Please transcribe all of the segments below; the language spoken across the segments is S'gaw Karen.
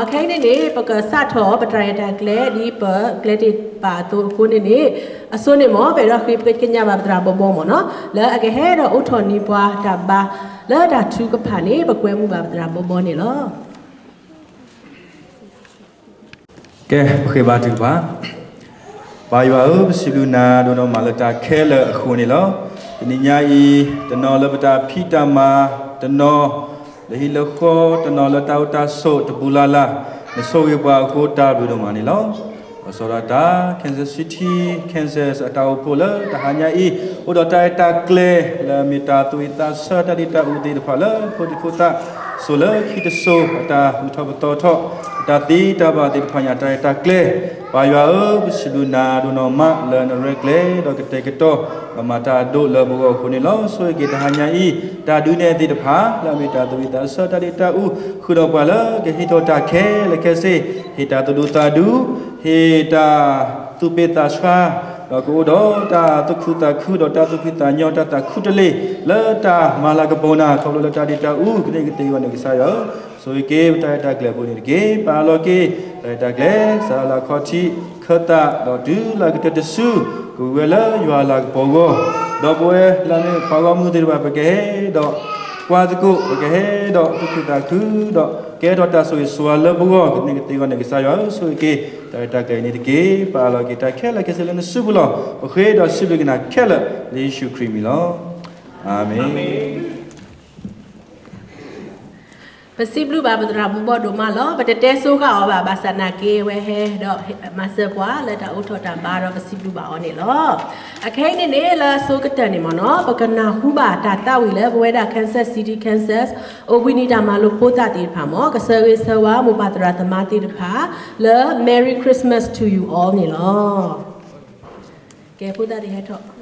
အခဲအံၤန့ၣ်န့ၣ် ပကစးထီၣ်ပတၢ်ရဲၣ်တၢ်ကျဲၤဒ်ပကျဲတ့ၢ်ဘၣ်အသိးအဃိန့ၣ်န့ၣ်, အဆိန့ၣ်မ့ၢ် ပအဲၣ်ဒိးဃ့ပှၤကညးဘၣ်ပသရၣ်ဘီဘီမ့ၢ်နီၤ, လၢအကဟဲဒီးအိးထီၣ်န့ၢ်ပှၤတၢ်ဘါ, လၢတၢ်ထုကဖၣ်န့ၣ် ပကွဲမုာ်ဘၣ်ပသရၣ်ဘီဘီန့ၣ်လီၤ. ကဲ ပဃ့ဘါထုကဖၣ်. ပၢ်ယွၤဧၢ, ပစံးဘျုးနၤဒိၣ်နီၢ်မးလၢတၢ်ခဲလၢာ်အဃိန့ၣ်လီၤ. တနံၤညါအံၤ, တနီၤလၢပတၢ်ဖံးတၢ်မၤ, တနီၤလၢဟံၣ်လၢဃီ, တနီၤလၢတၢ်အိၣ်တၢ်ဆိးတပူၤလၢ်လၢ်, နဆိၣ်ဂ့ၤပှၤအဃိတၢ်ဘျုးဒိၣ်မးန့ၣ်လီၤ. လီၤဆီဒၣ်တၢ် Kansas City, Kansas အတၢ်အိၣ်ဖှိၣ်လၢတဟါညါအံၤ, အိၣ်ဒီးတၢ်ရဲၣ်တၢ်ကျဲၤ လၢအမ့ၢ်တၢ်သူၣ်ဝံၣ်သးဆၢတၢ်ဒ့တၢ်အူသ့ၣ်တဖၣ်လၢဖိဒံဖိသၣ်, စိၤလၢခံတစိၤ အတၢ်ဘူၣ်ထီၣ်ပသီထီၣ်, အတၢ်သ့တၢ်ဘၣ်သ့ၣ်တဖၣ်ညါ တၢ်ရဲၣ်တၢ်ကျဲၤ, ပၢ်ယွၤဧၢ, ပစံးဘျုးနၤဒိၣ်နီၢ်မးလၢနရဲၣ်ကျဲၤဒီးကတဲာ်ကတီၤ ဒီးမၤတၢ်အဒိၣ်လၢပဂီၢ်အဃိန့ၣ်လီၤ. ဆိၣ်ဂ့ၤက့ၤတဟါညါအံၤ တၢ်ဒုးနဲၣ်သ့ၣ်တဖၣ် လၢအမ့ၢ်တၢ်သူၣ်ဝံၣ်သးဆၢတၢ်ဒ့တၢ်အူ ဃုာ်ဒီးပှၤလၢကဟ့ၣ်ထီၣ်တၢ်ခဲလၢာ်ခဲဆ့, ဟ့ၣ်တၢ်သူၣ်ဒူသးဒူ, ဟ့ၣ်တၢ်သူၣ်ပ့ၢ်သးဆှါ, ဒီးကအိၣ်ဒီးတၢ်သူၣ်ခုသးခု ဒီးတၢ်သူၣ်ဖှံသးညီ တၢ်သးခူတလ့ၢ် လၢတၢ်မၤလၤကပီၤနၤ ခီဖျိလၢတၢ်ဒ့တၢ်အူ ကန့ၢ်ကသ့အဂီၢ်န့ၣ် ကစၢ်ယွၤဧၢ, ဆိၣ်ဂ့ၤက့ၤပတၢ်ရဲၣ်တၢ်ကျဲၤအပူၤန့ၣ်တက့ၢ်. ပာ်လီၤက့ၤ တၢ်ရဲၣ်တၢ်ကျဲၤ စးလၢခီၣ်ထံး ခၢၣ်သး ဒီးတုၤလၢကတၢၢ်တစု ကဝံၤဝဲလၢယွၤအလၤကပီၤအဂီၢ်, ဒီးပဝဲလၢအမ့ၢ်ပှၤဂီၢ်မုၢ်သ့ၣ်တဖၣ် ပကဟဲဒီးကွၢ်သကိး, ပကဟဲဒီးသူၣ်ခုသးခု, ဒီးကဲထီၣ်တၢ်ဆိၣ်ဂ့ၤဆိၣ်ဝါလၢပဂီၢ် ကန့ၢ်ကသ့အဂီၢ်န့ၣ် ကစၢ်ယွၤဧၢ, ဆိၣ်ဂ့ၤက့ၤ တၢ်ရဲၣ်တၢ်ကျဲၤအံၤန့ၣ်တက့ၢ်. ပာ်လီၤက့ၤတၢ်ခဲလၢာ်ခဲဆ့လၢနစုပူၤလီၤ. ပဃ့ဒီးစံးဘျုးက့ၤနၤခဲလၢာ် လၢယ့ၣ်ၡူးခရံာ်အမံၤလီၤ. အၤမ့ၣ်. ပစံးဘျုးဘၣ်ပသရၣ်ဘီဘီဒိၣ်မးလီၤ. ပတတဲဆိဃာ်အီၤဘၣ်, ဘၣ်ဆၣ်နာ်က့ အဝဲဟဲဒီးမၤစၢၤပှၤလၢတၢ်အိးထီၣ်တၢ်ဘါဒီး ပစံးဘျုးဘၣ်အီၤန့ၣ်လီၤ. အခဲအံၤန့ၣ်န့ၣ် လၢအဆိကတၢၢ်န့ၣ်မ့ၢ်နီၤ, ပကနၢ်ဟူဘၣ်တၢ်သးဝံၣ်လၢပဝဲဒၣ် Kansas City, Kansas အိၣ်ဘှံးနံၤတၢ်မၤလိဖိသၣ်သ့ၣ်တဖၣ်မ့ၢ် ကဆၢဂ့ၤဆၢဝါ မိၢ်ပၢ်သရၣ်သမါသ့ၣ်တဖၣ် လၢ Merry Christmas to you all န့ၣ်လီၤ. ကဲ ဖိသၣ်သ့ၣ်ဟဲထီၣ်.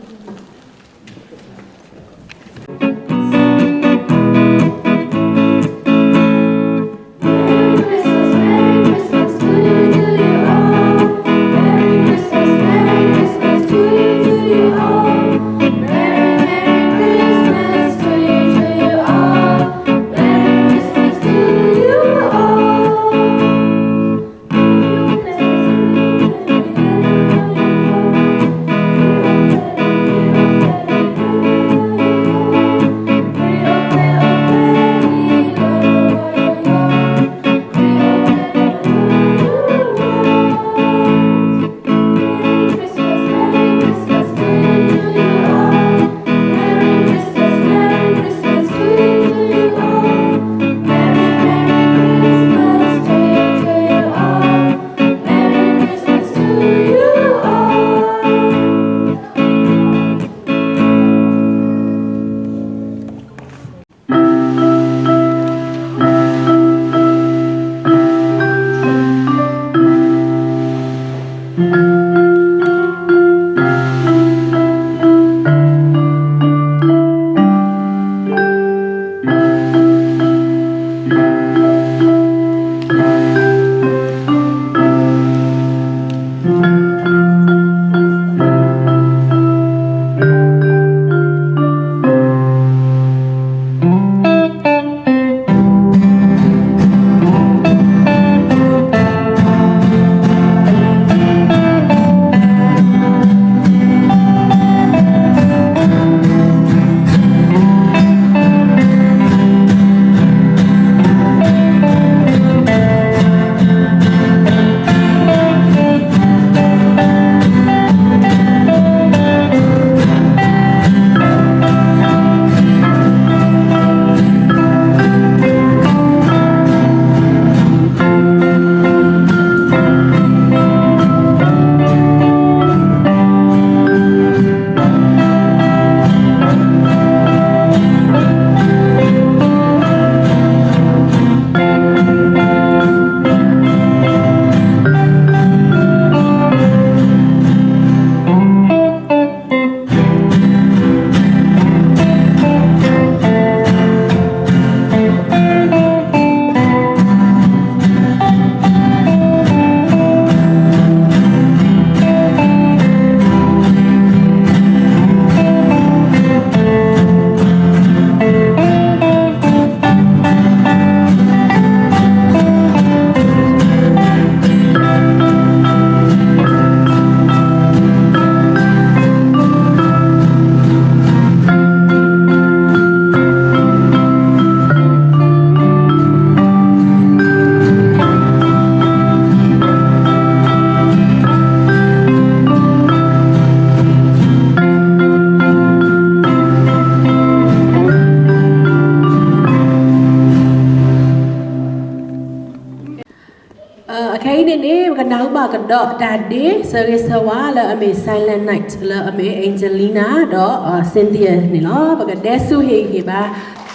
အခဲအံၤန့ၣ်န့ၣ် ပကနၢ်ဟူဘၣ်ကဒီးတၢ်ဒ့ဆၢဂ့ၤဆၢဝါလၢအမ့ၢ် Silent Night လၢအမ့ၢ် Angelina ဒီး Cynthia န့ၣ်လီၤ. ပကဒဲဆူဟ့ၣ်ဂံၢ်ဘါ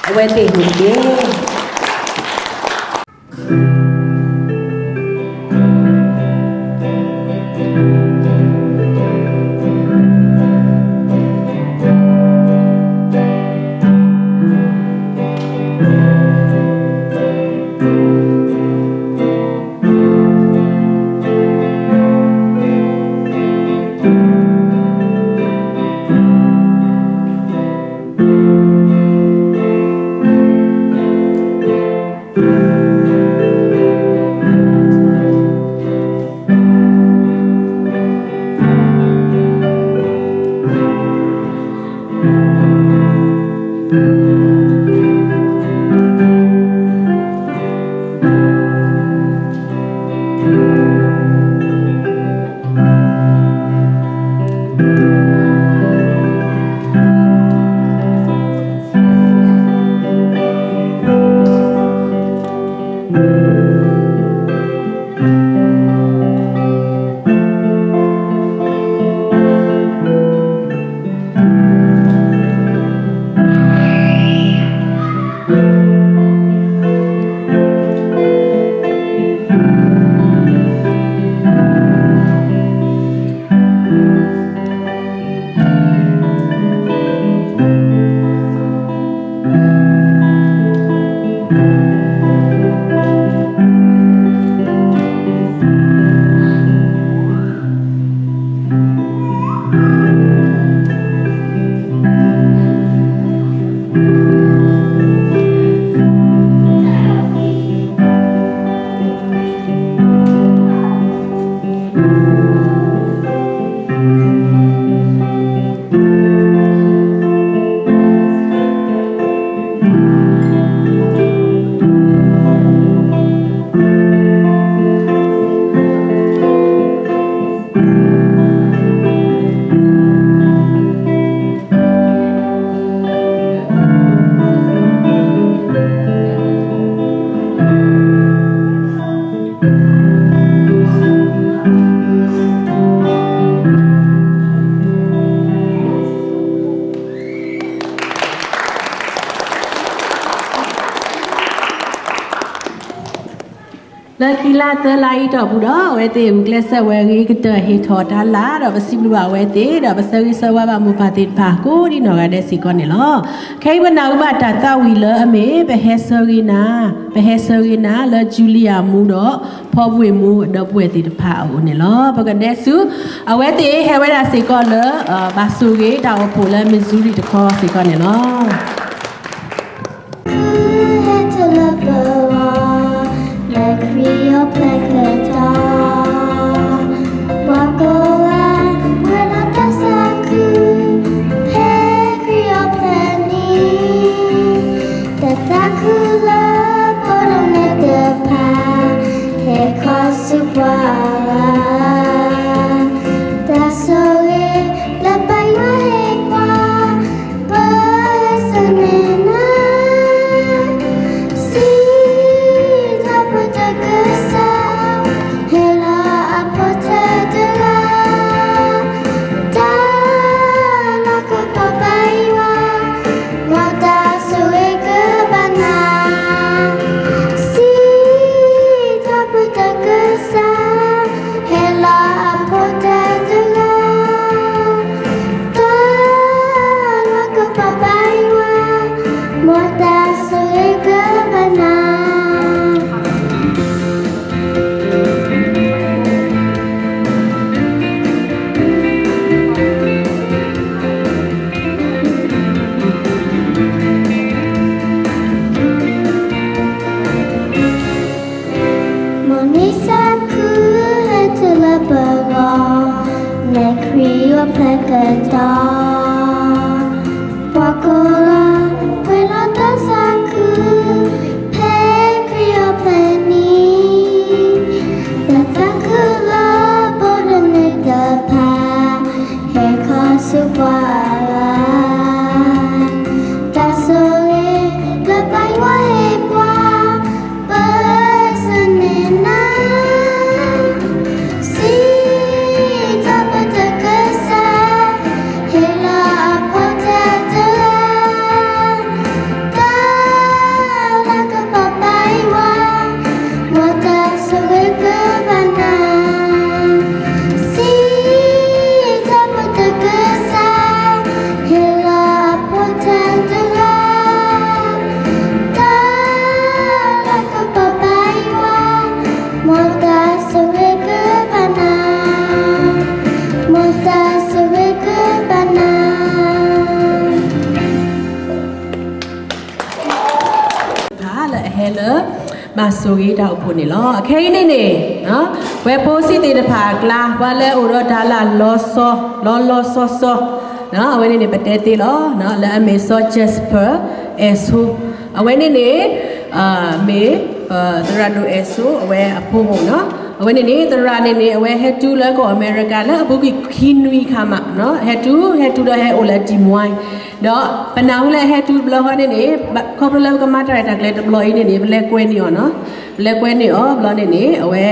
အဝဲသ့ၣ်န့ၣ်တက့ၢ်. လၢခံလါသၢလါအံၤတီၢ်ပူၤဒီး အဝဲသ့ၣ်ဂုာ်ကျဲးစၢးဝဲအဂ့ၤကတၢၢ်ဟ့ၣ်ထီၣ်တၢ်လၢ် ဒီးပစံးဘျုးဘၣ်အဝဲသ့ၣ် ဒီးပဆၢဂ့ၤဆၢဝါဘၣ်မိၢ်ပၢ်သ့ၣ်တဖၣ်ကိးဒ်နီၢ်ဂၤဒဲးစ့ၢ်ကီးန့ၣ်လီၤ. ခဲအံၤပနၢ်ဟူဘၣ်တၢ်သးဝံၣ်လၢအမ့ၢ် ပဟဲဆၢဂ့ၤနၤ, ပဟဲဆၢဂ့ၤနၤလၢ Julia မူဒီး ဖီဘှ့ၣ်မူအဒီပုၢ်ဝဲၢ်သ့ၣ်တဖၣ်အအိၣ်န့ၣ်လီၤ. ပကဒဲဆူ အဝဲသ့ၣ်ဟဲဝဲဒၣ်စ့ၢ်ကီးလၢ ဘၣ်ဆိၣ်ဂ့ၤတၢ်အိၣ်ဖှိၣ်လၢ Missouri တခီစ့ၢ်ကီးန့ၣ်လီၤ. ခုဟဲထီၣ်လၢပဂီၢ် လၢခရံာ်အပျဲၢ်ကတီၢ်, ပှၤကိးဂၤ ဝဲဒၣ်တၢ်သးခု ဖဲခရံာ်အပျဲၢ်နံၤ, တၢ်သးခုလၢပဒိးန့ၢ်တဖၣ် ဟဲခီဆူပှၤဂၤ တၢ်ဆိၣ်ဂ့ၤလၢပၢ်ယွၤဟ့ၣ်ပှၤ ပဆၢန့ၢ်နၤ, စံးထီၣ်ပတြၢၤကစၢ် ဟ့ၣ်လီၤအဖိထၢတဂၤ, တၢ်လၤကပီၤပၢ်ယွၤ မ်တၢ်ဆိၣ်ဂ့ၤကဘၣ်နၤ, စံးထီၣ်ပတြၢၤကစၢ် ဟ့ၣ်လီၤအဖိထၢတဂၤ, တၢ်လၤကပီၤပၢ်ယွၤ မ်တၢ်ဆိၣ်ဂ့ၤကဘၣ်နၤ. မ်နံၣ်သးခုဟဲထီၣ်လၢပဂီၢ် လၢခရံာ်အပျဲၢ်ကတီၢ်, ပှၤကိးဂၤ ပှဲၤလီၤတၢ်သးခု ဖဲခရံာ်အပျဲၢ်နံၤ, တၢ်သးခုလၢပဒိးန့ၢ်တဖၣ် ဟဲခီဆူပှၤဂၤ, တၢ်ဆိၣ်ဂ့ၤလၢပၢ်ယွၤဟ့ၣ်ပှၤ ပဆၢန့ၢ်နၤ, မၤဆိၣ်ဂ့ၤတၢ်အိၣ်ဖှိၣ်န့ၣ်လီၤ. အခဲအံၤန့ၣ်န့ၣ် ပှၤဖိဆံးသ့ၣ်တဖၣ်အကျါ ပှၤလၢအအိၣ်ဒီးတၢ်လၢလီၤဆီ လီၤလီၤဆီဆီ အဝဲန့ၣ်န့ၣ် ပတဲသ့လီၤ. လၢအမ့ၢ်စီၤ Jasper အဲၣ်ဆိ, အဝဲန့ၣ်န့ၣ် မ့ၢ် သရၣ်ဒိၣ်အဲၣ်ဆိ အဝဲအဖိမုၣ်နီၤ. အဝဲန့ၣ်န့ၣ် သရၣ်န့ၣ်န့ၣ် အဝဲဟဲတုၤလၢကီၢ်အမဲရကၤ လၢအပူၤကွံာ်ခံနွံအခါမး, ဟဲတုၤ ဟဲတုၤဒီးဟဲအိၣ်လၢ Des Moines, ဒီးပနၢ်ဟူလၢအဟဲတုၤတဘျီဃီန့ၣ်န့ၣ် ခီဖျိလၢပကမၤတၢ်ရဲၣ်တၢ်ကျဲၤတဘျီအံၤန့ၣ်န့ၣ် ပလဲၤကွဲန့ၢ်အီၤနီၤ. ပလဲၤကွဲန့ၢ်အီၤဘျီန့ၣ်န့ၣ် အဝဲ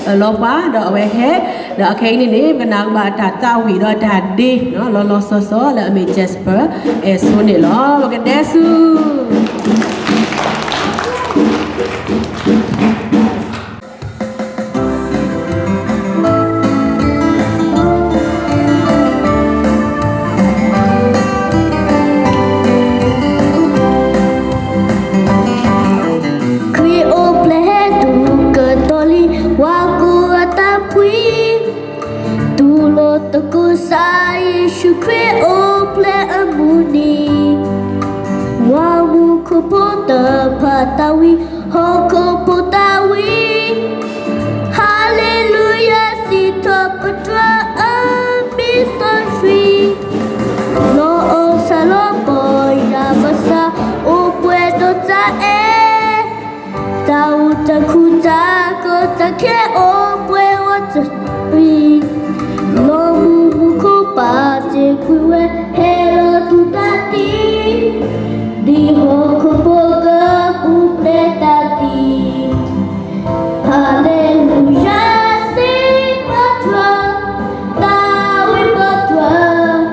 အလီၤပှၤ ဒီးအဝဲဟဲ, ဒီးအခဲအံၤန့ၣ်န့ၣ် ပကနၢ်ဟူဘၣ်အတၢ်သးဝံၣ်ဒီးတၢ်ဒ့ လီၤလီၤဆီဆီ လၢအမ့ၢ် Jasper အဲၣ်ဆိန့ၣ်လီၤ. ပကဒဲဆူ ခရံာ်အိၣ်ဖျဲၣ်ဟဲတုၤကတီၢ်လံ, ဝၤကိးအတၢ်ဖှံ, တူၢ်လိာ်သကိး ကစၢ်ယ့ၣ်ၡူးခရံာ်အိၣ်ဖျဲၣ်အမုၢ်နံၤ, ပှၤမူခိၣ်ဖိတဖၣ်သးဝံၣ်, ဟီၣ်ခိၣ်ဖိသးဝံၣ်, ဟါလ့လူယၤ စံးထီၣ်ပတြၢၤအမံၤစီဆှံ, လီၤအီၣ်ဆၣ်လီၤပီၢ်ယၤ ဘၣ်ဆၣ်အိၣ်ပှဲၤဒီးတၢ်အဲၣ်, တၢ်အိၣ်တၢ်ခူတၢ်ကီတၢ်ခဲအိၣ်ပှဲၤဝဲတဖှံ, လီၤမုၢ်မူခိၣ်ပာ်တ့ၢ်ကွံာ်ဝဲ ဟဲလီၤတူၢ်တၢ်သံ, ဒ်ဟီၣ်ခိၣ်ဖိကပူၤဖျဲးတၢ်သံ, ဟါလ့လူယၤ စံးပတြၢၤ, သးဝံၣ်ပတြၢၤ,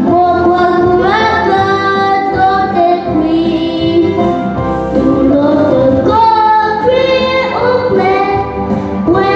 မ်ပှၤကိးဂၤဒဲးကဒိးန့ၢ်ကွံာ်, တူၢ်လိာ်သကိး ခရံာ်အိၣ်ဖျဲၣ်, ပှဲၤ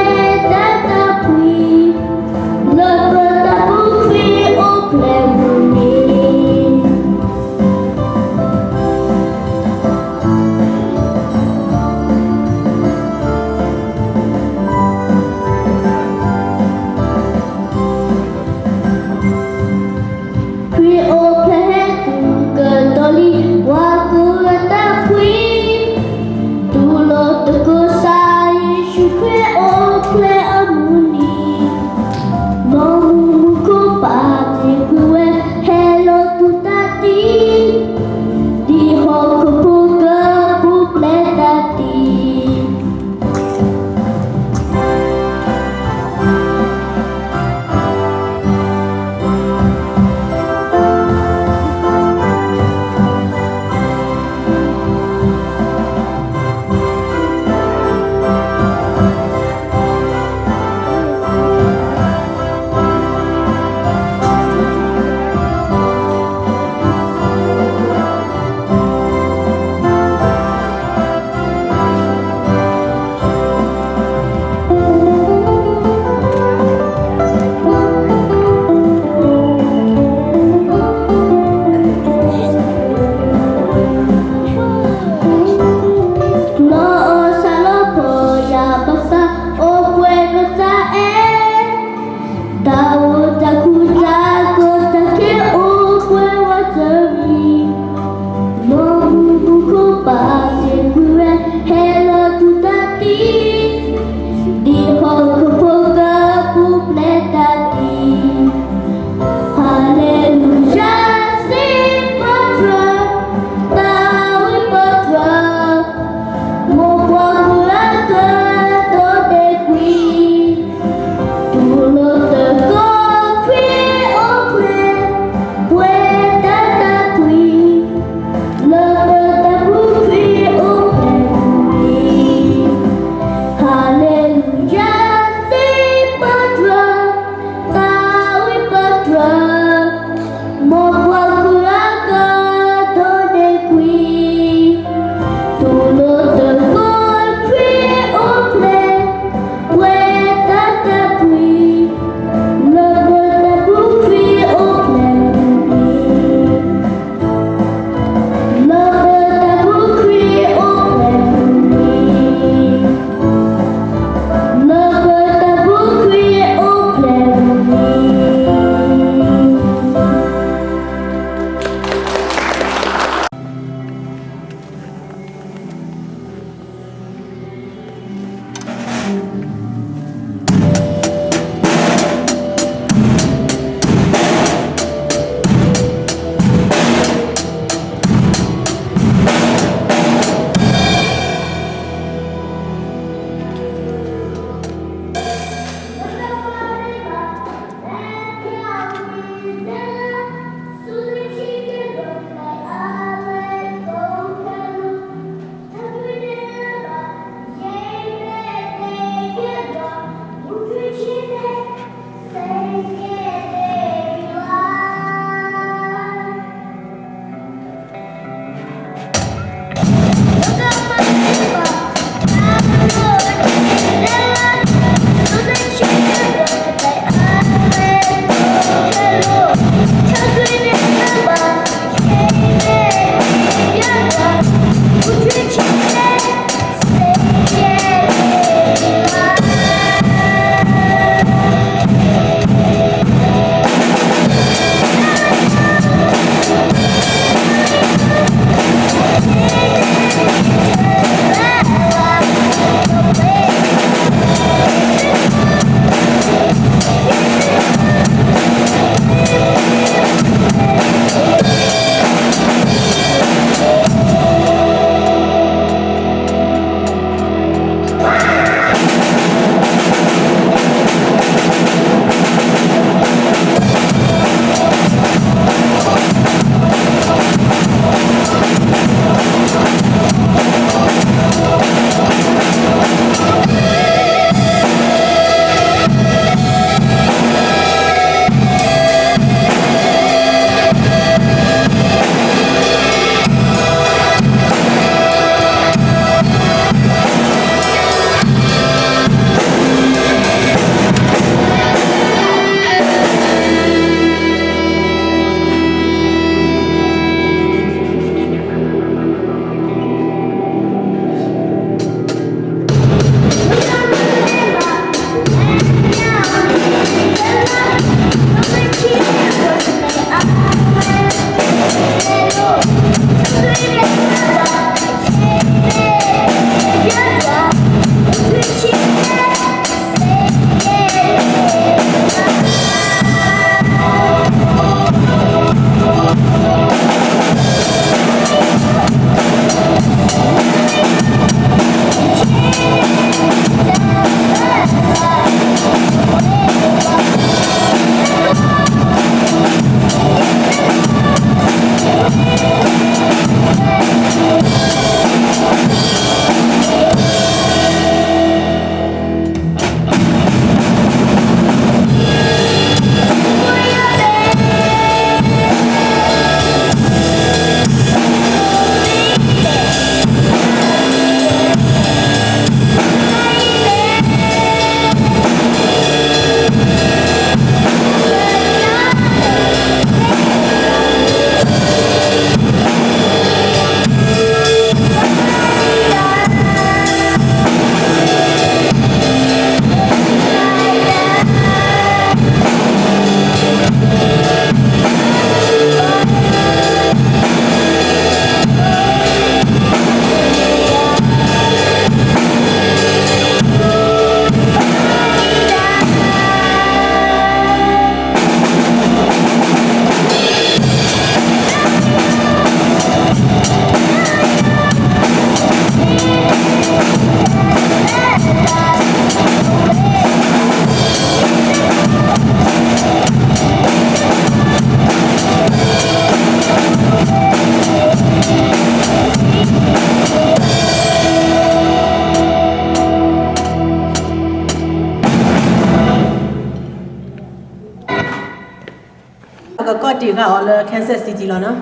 ကီၢ်တ့ၢ်ဃာ်အီၤလၢ Kansas City လီၤနီၤ.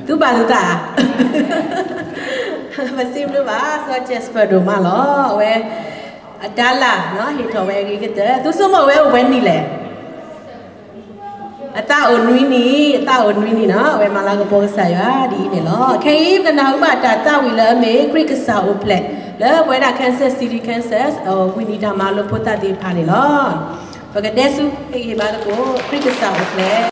သုဘၣ်သုသးဧါ. ပစံးဘျုးဘၣ် စီၤ Jasper ဒိၣ်မးလီၤ. အဝဲ အတၤလၢ်နီၤ ဟ့ၣ်ထီၣ်ဝဲအဂ့ၤကတၢၢ် သုဆိကမိၣ်ဝဲအိၣ်ဝဲနံၣ်လဲၣ်. အသးအိၣ်နွံနံၣ်, အသးအိၣ်နွံနံၣ်နီၤ. အဝဲမၤလၤကပီၤကစၢ်ယွၤဒ်အံၤန့ၣ်လီၤ. ခဲအံၤ ပကနၢ်ဟူဘၣ်တၢ်သးဝံၣ်လၢအမ့ၢ် ခရံာ်ကစၢ်အိၣ်ဖျဲၣ် လၢပဝဲဒၣ် Kansas City, Kansas ဝံၤနံၤတၢ်မၤလိဖိသၣ်သ့ၣ်တဖၣ်န့ၣ်လီၤ. ပကဒဲဆူဟ့ၣ်ဂံၢ်ဘါသကိး ခရံာ်ကစၢ်အိၣ်ဖျဲၣ်.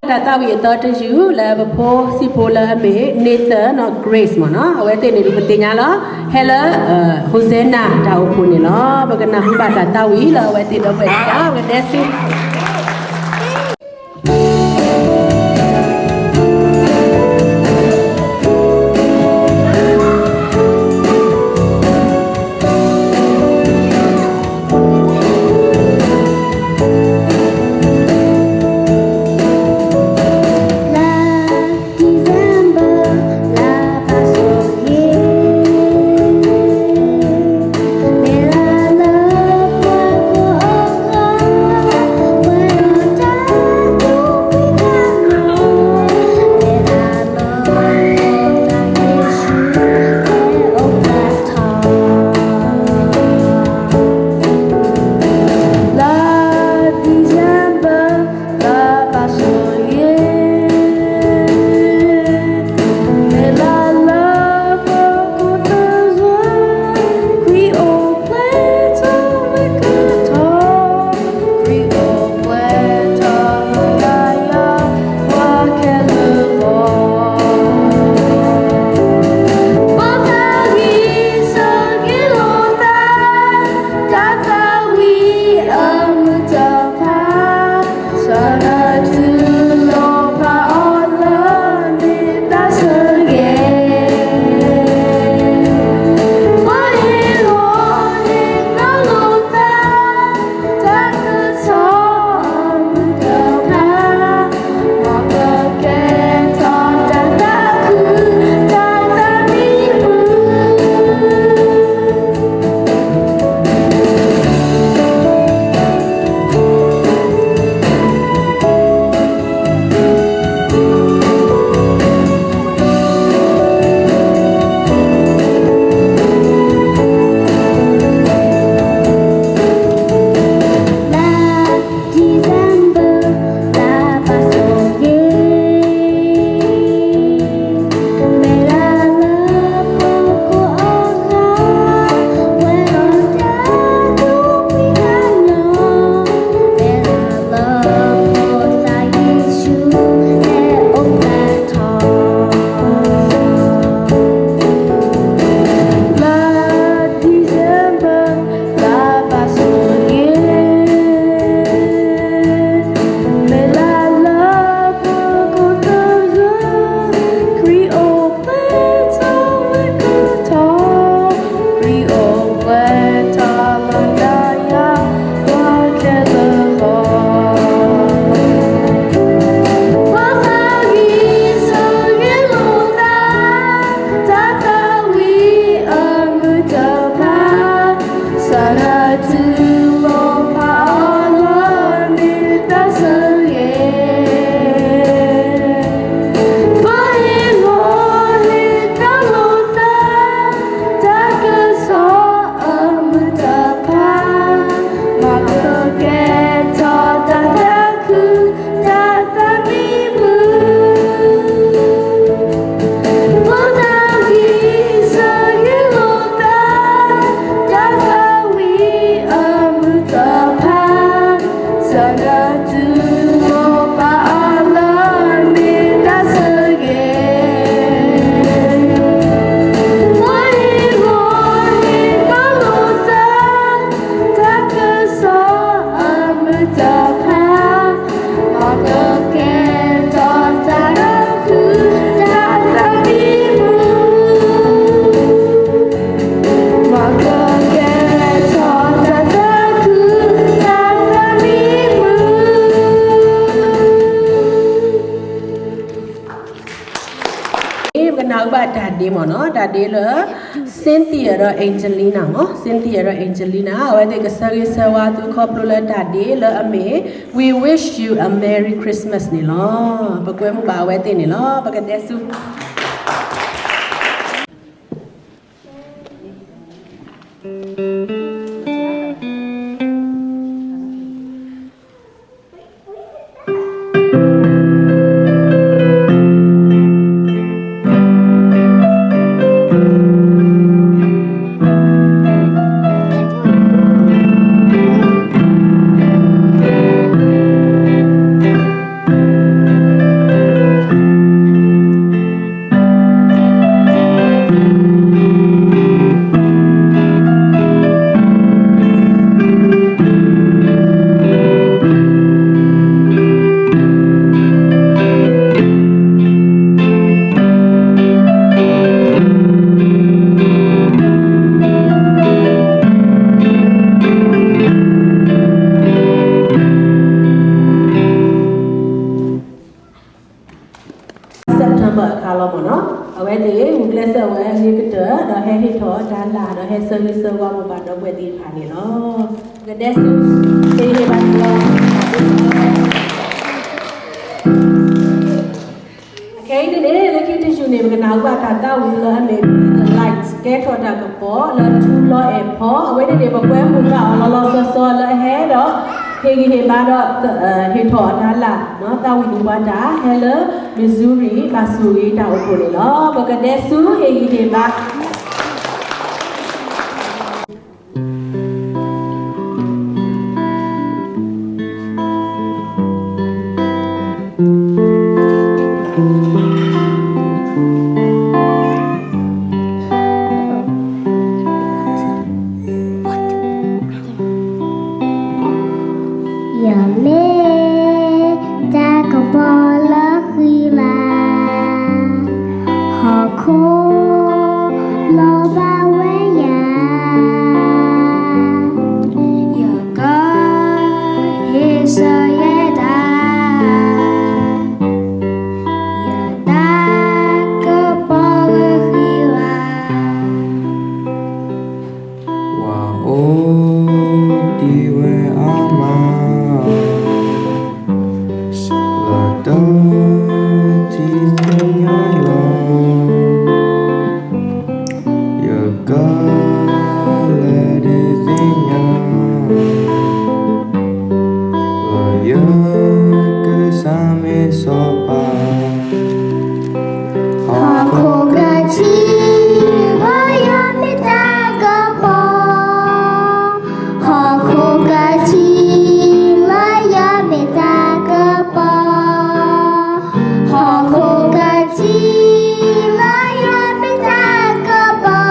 တၢ်သးဝံၣ်အသီတယုၢ်လၢပဖိစံၣ်ဖိလၢအမ့ၢ် Nathan နီၢ် Grace မ့ၢ်နီၤ, အဝဲသ့ၣ်န့ၣ်ဒုးပသ့ၣ်ညါလီၤ, ဟဲလၢ Hosanna တၢ်အိၣ်ဖှိၣ်န့ၣ်လီၤ. ပကနၢ်ဟူဘၣ်တၢ်သးဝံၣ်လၢအဝဲသ့ၣ်ဒီပုၢ်ဝဲၢ်တဖၣ် ပကဒဲဆူ December, la Passoire. တၢ်လၢသုမိၢ်ပၢ်အလီၢ်မ့ၢ်တၢ်ဆိၣ်ဂ့ၤ, မ်ယဂီၢ်ဟ့ၣ်နီၤလိာ်သး တၢ်ကစီၣ်အမုၢ်တဖၣ်, မ်ကကဲထီၣ်တၢ်သးခု တၢ်သးမံမုာ်, မ်ကကဲထီၣ်တၢ်သးမံမုာ်. ပကနၢ်ဟူဘၣ်တၢ်ဒ့မ့ၢ်နီၤ, တၢ်ဒ့လၢ Cynthia ဒီး Angelina မ့ၢ်, Cynthia ဒီး Angelina အဝဲသ့ၣ်ကဆၢဂ့ၤဆၢဝါသုခီဖျိလၢတၢ်ဒ့လၢအမ့ၢ် We wish you a Merry Christmas န့ၣ်လီၤ. ပကွဲမုာ်ဘၣ်အဝဲသ့ၣ်န့ၣ်လီၤ. ပကဒဲးဆူ September အခါလီၤမ့ၢ်နီၤ, အဝဲသ့ၣ်ဂုာ်ကျဲးစၢးဝဲအဂ့ၤကတၢၢ် ဒီးဟဲဟ့ၣ်ထီၣ်တၢ်လၢ် ဒီးဟဲဆၢဂ့ၤဆၢဝါမိၢ်ပၢ်ဒီပုၢ်ဝဲၢ်သ့ၣ်တဖၣ်န့ၣ်လီၤ. ပကဒဲးဆူ ဟ့ၣ်ဂံၢ်ဟ့ၣ်ဘါန့ၣ်လီၤ. အခဲအံၤန့ၣ် လၢခံတယုၢ်န့ၣ် ပကနၢ်ဟူဘၣ်တၢ်သးဝံၣ်လၢအမ့ၢ် Be the Light ကဲထီၣ်တၢ်ကပီၤလၢထူလီၤအဲၣ်ဖီ, အဝဲန့ၣ်န့ၣ် ပကွဲမုာ်ဘၣ်အီၤလီၤလီၤဆီဆီလၢအဟဲဒီး ဟ့ၣ်ဂံၢ်ဟ့ၣ်ဘါဒီး ဟ့ၣ်ထီၣ်အတၢ်လၢ် သးဝံၣ်ဒံးပှၤတၢ် ဟဲလၢ Missouri ဘၣ်ဆိၣ်ဂ့ၤတၢ်အိၣ်ဖှိၣ်န့ၣ်လီၤ. ပကဒဲးဆူဟ့ၣ်ဂံၢ်ဟ့ၣ်ဘါ ယမ့ၢ်တၢ်ကပီၤလၢဃံလၤ, ဟီၣ်ခိၣ်လီၤဘၣ်ဝဲယၤ, ယကဟ့ၣ်ဆၢယဲဒၣ် ယတၢ်ကပီၤလၢဃံလၤ. ဝၤအိၣ်တ့ၢ်ဝဲအမါ, လၢတၢ်ထံၣ်သ့ၣ်ညါယွၤ, ယကလဲၤဒုးသ့ၣ်ညါ, လၢယကစၢ်မ့ၢ်စီၤပၤ ဟီၣ်ခိၣ်ကထံၣ်လၢယွၤမ့ၢ်တၢ်ကပီၤ, ဟီၣ်ခိၣ်ကထံၣ်လၢယွၤမ့ၢ်တၢ်ကပီၤ, ဟီၣ်ခိၣ်ကထံၣ်လၢယွၤမ့ၢ်တၢ်ကပီ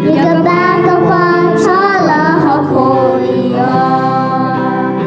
ၤ, ယကဘၣ်ကပီၤထီၣ်လၢဟီၣ်ခိၣ်အံၤလီၤ.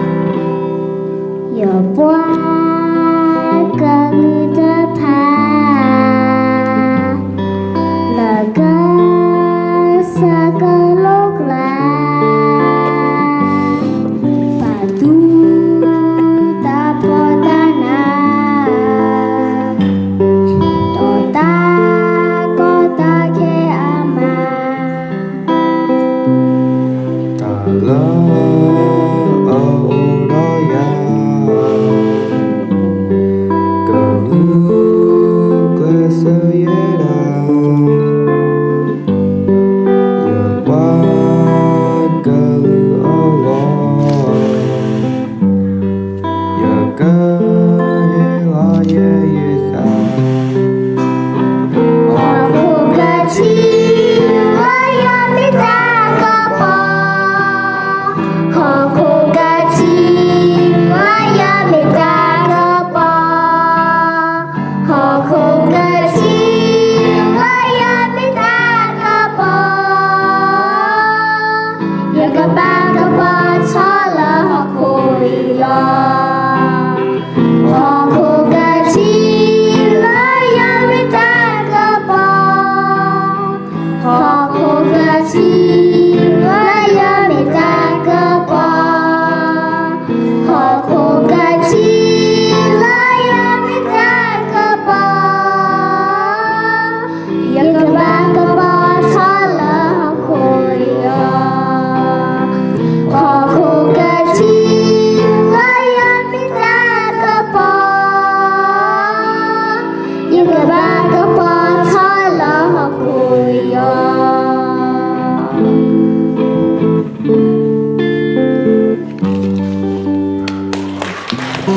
ဒ်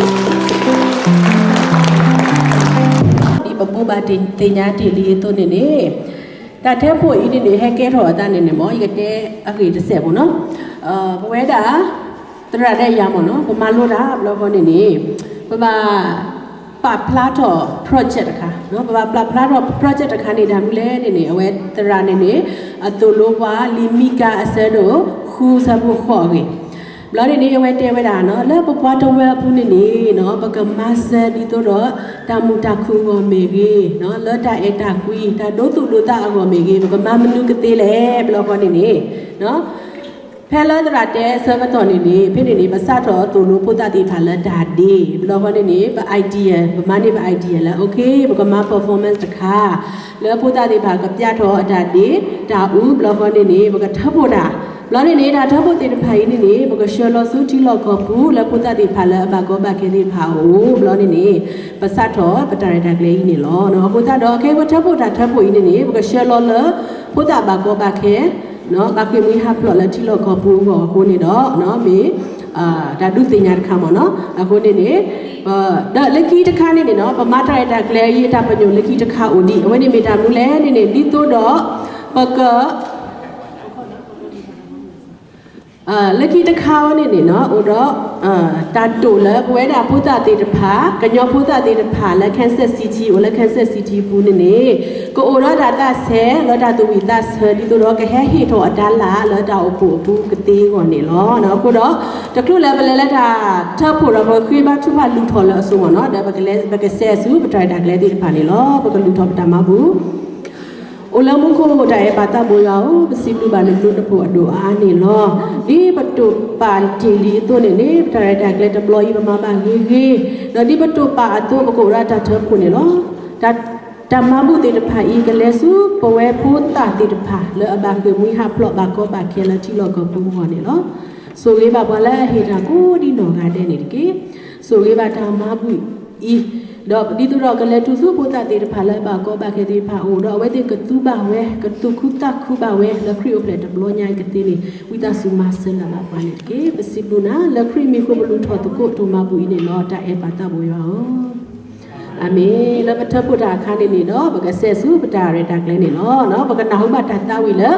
ပဘိးဘၣ်သ့ၣ်ညါတ့ၢ်လံအသိးန့ၣ်န့ၣ်, တၢ်ထၢဖှိၣ်အံၤန့ၣ်န့ၣ် ဟဲကဲထီၣ်အသးန့ၣ်န့ၣ်မ့ၢ် ယကတဲအဂ့ၢ်တစဲးဖိနီၤ, ပဝဲဒၣ် သရၣ်ဒဲယၤမ့ၢ်နီၤ ပမၤလိတၢ်ဘျီဃီန့ၣ်န့ၣ်, ပဘၣ်ပာ်ဖျါထီၣ် project တခါ, ပဘၣ်ပာ်ဖျါထီၣ် project တခါန့ၣ် တၢ်မနုၤလဲၣ်န့ၣ်န့ၣ် အဝဲသရၣ်န့ၣ်န့ၣ် အသိၣ်လိပှၤလံာ်မံကၤအဆၢဒိၣ်ဃုဆၢဖိဃိးအဂ့ၢ်, ဘျီန့ၣ်န့ၣ် အဝဲတဲဝဲဒၣ်နီၤ လၢပပှၤတဝၢအပူၤန့ၣ်န့ၣ်နီၤ ပကမၤစၢၤဒ်သိးဒီး တၢ်မုာ်တၢ်ခုၣ်အဂီၢ်မ့ၢ်ဂ့ၤ, လၢတၢ်အဲၣ်တၢ်ကွံ တၢ်ဒိသူၣ်ဒိသးအဂီၢ်မ့ၢ်ဂ့ၤ ပကမၤမနုၤကသ့လဲၣ် ဘျီဃီန့ၣ်န့ၣ် ဖဲလၢသရၣ်တဲအဆၢကတီၢ်န့ၣ်န့ၣ် ဖဲန့ၣ်န့ၣ် ပစးထီၣ်သိၣ်လိဖိသၣ်သ့ၣ်တဖၣ်လၢတၢ်ဒ့, ဘျီဃီန့ၣ်န့ၣ် ပ idea ပမၤန့ၢ်ပ idea လၢ okay ပကမၤ performance တခါ, လၢဖိသၣ်သ့ၣ်တဖၣ်ကပျၢ်ထီၣ်အတၢ်ဒ့တၢ်အူ ဘျီဃီန့ၣ်န့ၣ် ပကထၢဖှိၣ်တၢ်, ဘျီန့ၣ်န့ၣ် တၢ်ထၢဖှိၣ်သ့ၣ်တဖၣ်အံၤန့ၣ်န့ၣ် ပကဆှၢလီၤဆူထံလီၢ်ကီၢ်ပူၤ လၢဖိသၣ်သ့ၣ်တဖၣ်လၢအဘၣ်ကီဘၣ်ခဲသ့ၣ်တဖၣ်အအိၣ် ဘျီန့ၣ်န့ၣ် ပစးထီၣ်ပတၢ်ရဲၣ်တၢ်ကျဲၤအံၤန့ၣ်လီၤ. အဃိသတးဒီး ခဲအံၤပထၢဖှိၣ်တၢ်ထၢဖှိၣ်အံၤန့ၣ်န့ၣ် ပကဆှၢလီၤလၢ ဖိသၣ်ဘၣ်ကီဘၣ်ခဲ ဘၣ်ဃ့ၢ်မှံဟးဖျိးလၢထံလီၢ်ကီၢ်ပူၤအဂီၢ်အဃိန့ၣ်ဒီး မ့ၢ် တၢ်ဒုးသ့ၣ်ညါတခါမ့ၢ်နီၤ. အဃိန့ၣ်န့ၣ် ဒီးလၢခံတခါန့ၣ်န့ၣ်နီၤ ပမၤတၢ်ရဲၣ်တၢ်ကျဲၤအံၤအတၢ်ပညိၣ်လၢခံတခါအိၣ်ဒံး အဝဲန့ၣ်မ့ၢ်တၢ်မနုၤလဲၣ်န့ၣ်န့ၣ် ဒ်သိးဒီး ပက လၢခံတခါအံၤန့ၣ်န့ၣ်နီၤ အိၣ်ဒီး တၢ်တိာ်လၢပဝဲဒၣ်ဖိသၣ်သ့ၣ်တဖၣ် ကညီဖိသၣ်သ့ၣ်တဖၣ်လၢ Kansas City အိၣ်လၢ Kansas City ပူၤန့ၣ်န့ၣ် ကအိၣ်ဒီးတၢ်သးဆဲး လၢတၢ်သူၣ်ဝံၣ်သးဆၢ ဒ်သိးဒီးကဟဲဟ့ၣ်ထီၣ်အတၢ်လၢ်လၢတၢ်အိၣ်ဖှိၣ်အပူၤကသ့အဂီၢ်န့ၣ်လီၤ. အဃိဒီး တချုးလၢပလဲၤလၢတၢ်ထၢဖှိၣ်ဒီး ပဃ့ဘါထုကဖၣ်လူၤထီၣ်လၢအစိၤမ့ၢ်နီၤ ဒီးပကစဲးဆူပတၢ်ရဲၣ်တၢ်ကျဲၤသ့ၣ်တဖၣ်န့ၣ်လီၤ. ပကလူၤထီၣ်ပတၢ်မၤဘူၣ် အိၣ်လၢမူခိၣ်တၢ်အဲၣ်ပၢ်သးဘိယွၤဧၢ, ပစံးဘျုးဘၣ်နဘျုးနဖှိၣ်အဒိၣ်အါန့ၣ်လီၤ. ဒ်ပတိာ်ပာ်တ့ၢ်လံအသိးန့ၣ်န့ၣ် ပတၢ်ရဲၣ်တၢ်ကျဲၤတဘျီအံၤပမၤဘၣ်ဂ့ၤဂ့ၤ, ဒီးဒ်ပတိာ်ပာ်အသိး ပကအိၣ်ဒီးတၢ်ထၢဖှိၣ်န့ၣ်လီၤ. တၢ် တၢ်မၤဘူၣ်သ့ၣ်တဖၣ်အံၤ ကလဲၤဆူပဝဲဖိသၣ်သ့ၣ်တဖၣ် လၢအဘၣ်ဃ့ၢ်မှံဟးဖျိးဘၣ်ကီဘၣ်ခဲလၢထံလီၢ်ကီၢ်ပူၤအဂီၢ်န့ၣ်လီၤ. ဆိၣ်ဂ့ၤဘၣ်ပှၤလၢအဟ့ၣ်တၢ်ကိးဒံနီၢ်ဂၤဒဲးန့ၣ်တက့ၢ်. ဆိၣ်ဂ့ၤဘၣ်တၢ်မၤဘူၣ်အံၤ ဒီးဒ်သိးဒီးကလဲၤတုၤဆူဖိသၣ်သ့ၣ်တဖၣ်လၢအဘၣ်ကီဘၣ်ခဲသ့ၣ်တဖၣ်အအိၣ်ဒီး အဝဲသ့ၣ်ကသူဘၣ်ဝဲ ကသူၣ်ခုသးခုဘၣ်ဝဲ လၢခရံာ်အိၣ်ဖျဲၣ်တဘျီညါအံၤကသ့န့ၣ် ဝံသးစူၤမၤစၢၤလၢ်ဘၣ်ပှၤန့ၣ်တက့ၢ်. ပစံးဘျုးနၤ လၢခရံာ်မံၤအဃိပလူၤထီၣ်သကိး တိၢ်မၤဘူၣ်အံၤန့ၣ်လီၤ. တၢ်အဲၣ်ပၢ်သးဘိယွၤဧၢ, အၤမ့ၣ်. လၢပထၢဖှိၣ်တၢ်အခါန့ၣ်န့ၣ်ဒီး ပကစဲးဆူပတၢ်ရဲၣ်တၢ်ကျဲၤန့ၣ်လီၤ. ပကနၢ်ဟူဘၣ်တၢ်သးဝံၣ်လၢ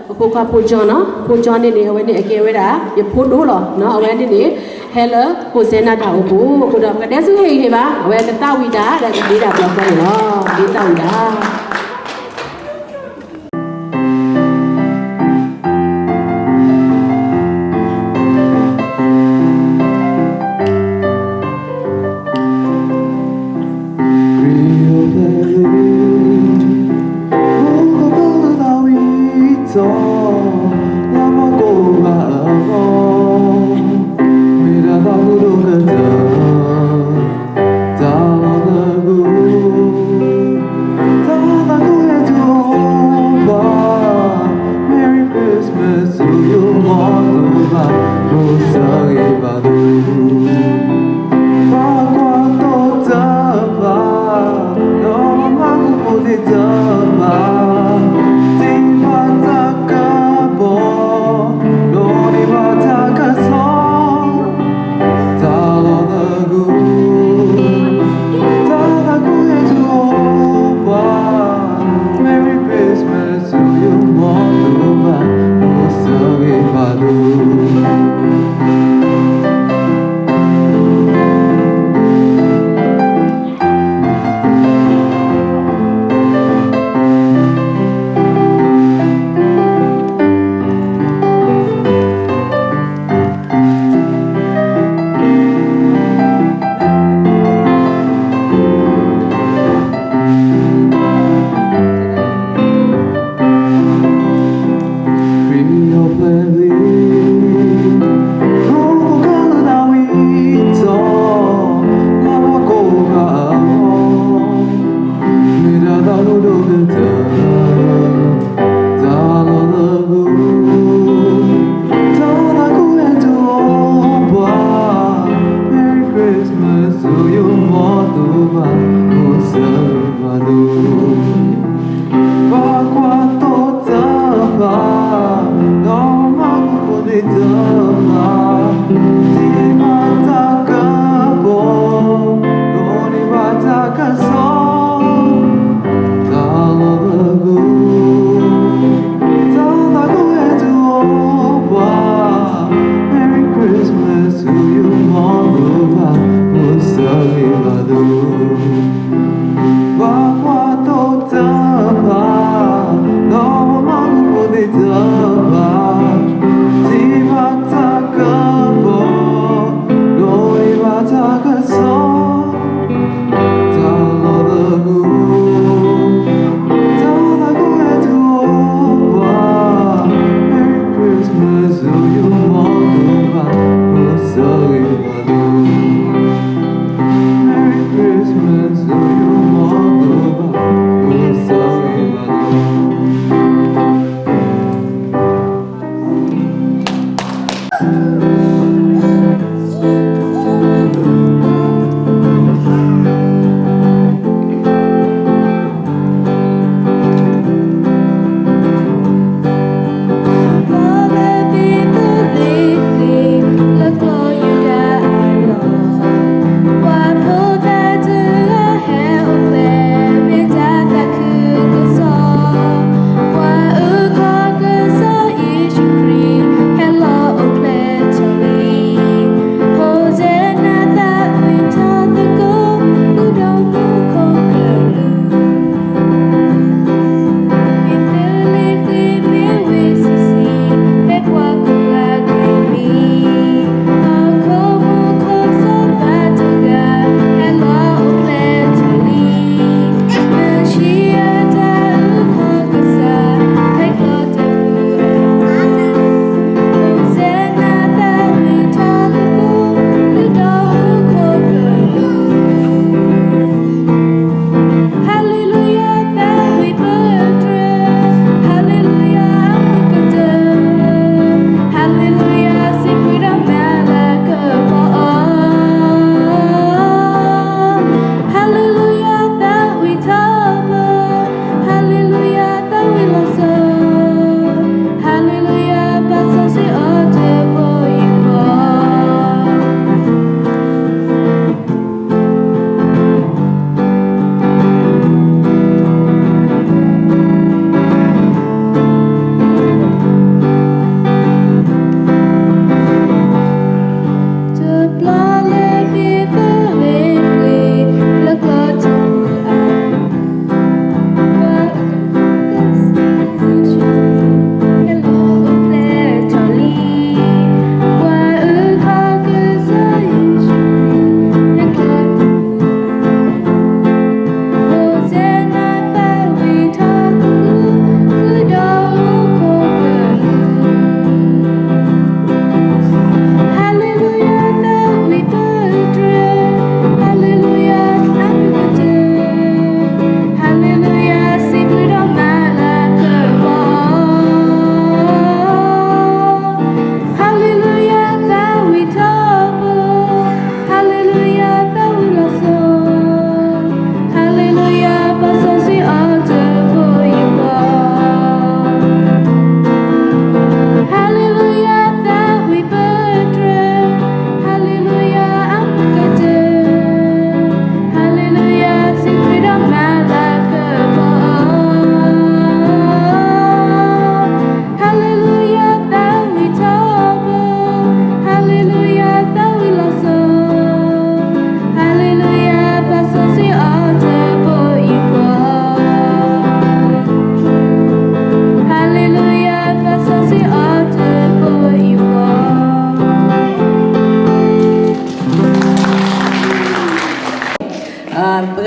ပဖိခွါဖိကၠီနီၤ, ဖိကၠီန့ၣ်န့ၣ် အဝဲန့ၣ်အကဲဝဲဒၣ် ယဖိဒိၣ်လီၤ. အဝဲန့ၣ်န့ၣ် ဟဲလၢ Hosanna တၢ်အိၣ်ဖှိၣ်အဃိဒီး ပကဒဲဆူဟ့ၣ်ဂံၢ်ဟ့ၣ်ဘါ အဝဲကသးဝံၣ်တၢ် ဒီးကဒ့တၢ်ဘျီဃီန့ၣ်လီၤ. ဒ့သးဝံၣ်တၢ်.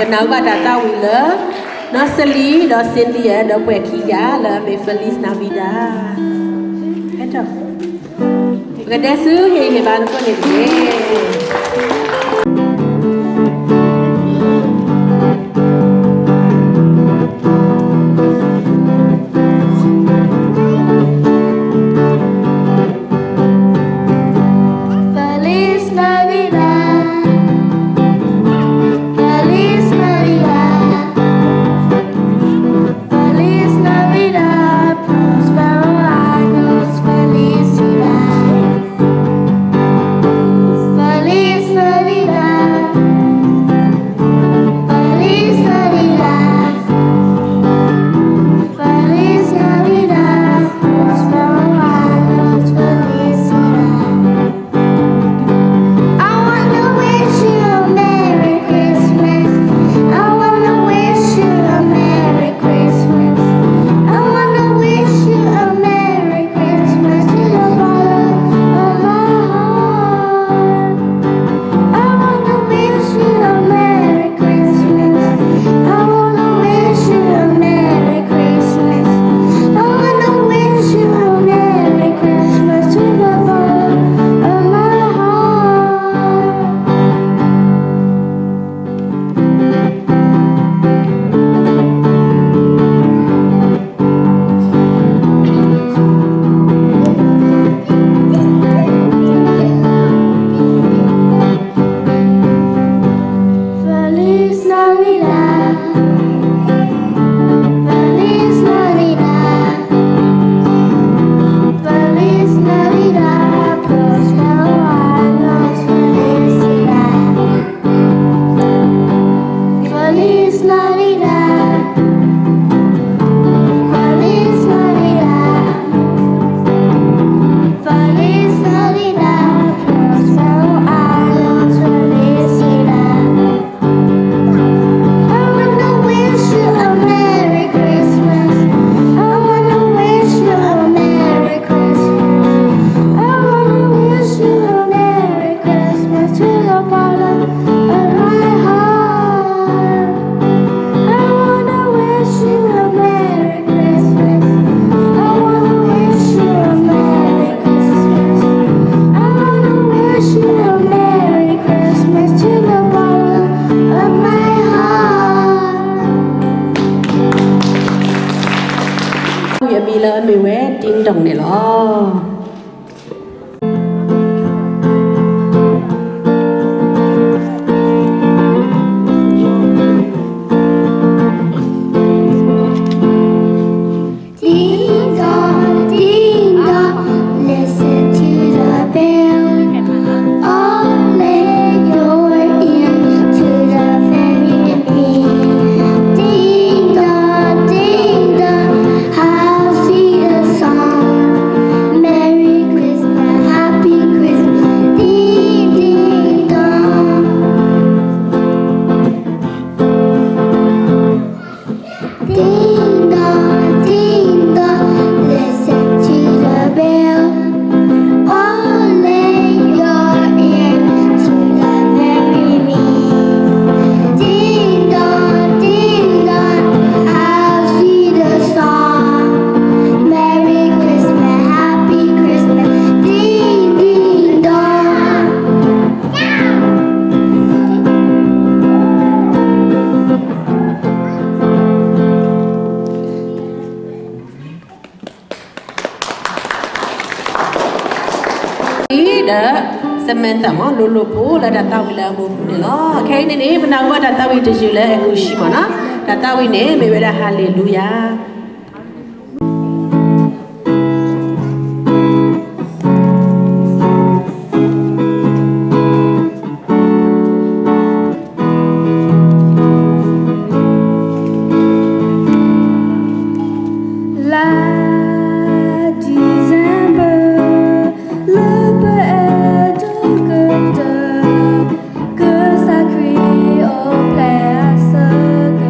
ပနၢ်ဟူဘၣ်တၢ်သးဝံၣ်လၢ နီၢ်စလံဒီး Cynthia ဒီးပှၤခံဂၤလၢအမ့ၢ် Feliz Navidad. ပကဒဲးဆူဟ့ၣ်ဂံၢ်ဟ့ၣ်ဘါသကိးန့ၣ်တက့ၢ်. Feliz Navidad, Feliz Navidad, Feliz Navidad, próspero año, felicidad. Feliz Navidad, Feliz Navidad, Feliz Navidad, próspero año, felicidad. I wanna wish you a Merry Christmas. I wanna wish you a Merry Christmas. I wanna wish you a Merry Christmas to the bottom of my heart. I wanna wish you a Merry Christmas. I wanna wish you a Merry Christmas. I wanna wish you a Merry Christmas to the bottom of my heart. Feliz Navidad, Feliz Navidad, Feliz Navidad, próspero año, felicidad. Feliz Navidad, Feliz Navidad, Feliz Navidad, próspero año, felicidad. I wanna wish you a Merry Christmas. I wanna wish you a Merry Christmas. I wanna wish you a Merry Christmas to the bottom of my heart. I wanna wish you a Merry Christmas. I wanna wish you a Merry Christmas. I wanna wish you a Merry Christmas to the bottom of my heart. ဝံၤအမံၤလၢအမ့ၢ်ဝဲ Ding Dong န့ၣ်လီၤ. Ding dong, ding dong, listen to the bell. All lay your in to the very end. Ding dong, ding dong, I'll sing a song. Merry Christmas, Happy Christmas, ding ding dong. Ding dong, ding dong, listen to the bell. All lay your in to the very end. Ding dong, ding dong, I'll sing the song. Merry Christmas, Happy Christmas, ding ding dong. ဒီး Samantha မ့ၢ် လိၤလိၤဖိ လၢတၢ်သးဝံၣ်လၢအမူပူၤန့ၣ်လီၤ. ခဲအံၤန့ၣ်န့ၣ် ပနၢ်ဟူဘၣ်တၢ်သးဝံၣ်တယုၢ်လၢ Kushi မ့ၢ်နီၤ. တၢ်သးဝံၣ်န့ၣ် မ့ၢ်ဝဲဒၣ် Hallelujah. Last December, le père de que te, que ça crie au plaie à ce que